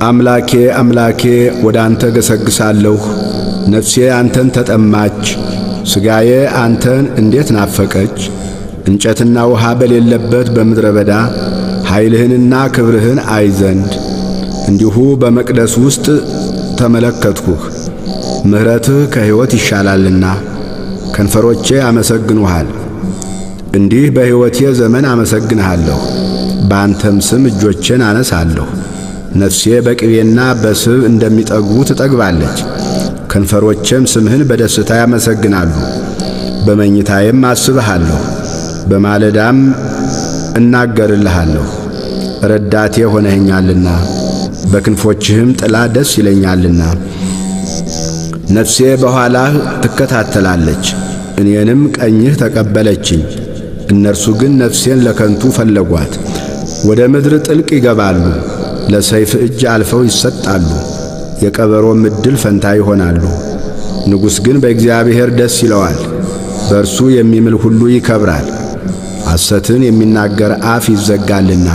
አምላኬ አምላኬ ወደ አንተ ገሰግሳለሁ። ነፍሴ አንተን ተጠማች፣ ሥጋዬ አንተን እንዴት ናፈቀች! እንጨትና ውሃ በሌለበት በምድረ በዳ ኃይልህንና ክብርህን አይ ዘንድ እንዲሁ በመቅደስ ውስጥ ተመለከትሁህ። ምሕረትህ ከሕይወት ይሻላልና ከንፈሮቼ ያመሰግኑሃል። እንዲህ በሕይወቴ ዘመን አመሰግንሃለሁ፣ በአንተም ስም እጆቼን አነሳለሁ። ነፍሴ በቅቤና በስብ እንደሚጠግቡ ትጠግባለች። ከንፈሮቼም ስምህን በደስታ ያመሰግናሉ። በመኝታዬም አስብሃለሁ፣ በማለዳም እናገርልሃለሁ። ረዳቴ ሆነኸኛልና በክንፎችህም ጥላ ደስ ይለኛልና። ነፍሴ በኋላህ ትከታተላለች፣ እኔንም ቀኝህ ተቀበለችኝ። እነርሱ ግን ነፍሴን ለከንቱ ፈለጓት። ወደ ምድር ጥልቅ ይገባሉ፣ ለሰይፍ እጅ አልፈው ይሰጣሉ፣ የቀበሮም ዕድል ፈንታ ይሆናሉ። ንጉሥ ግን በእግዚአብሔር ደስ ይለዋል፣ በእርሱ የሚምል ሁሉ ይከብራል። ሐሰትን የሚናገር አፍ ይዘጋልና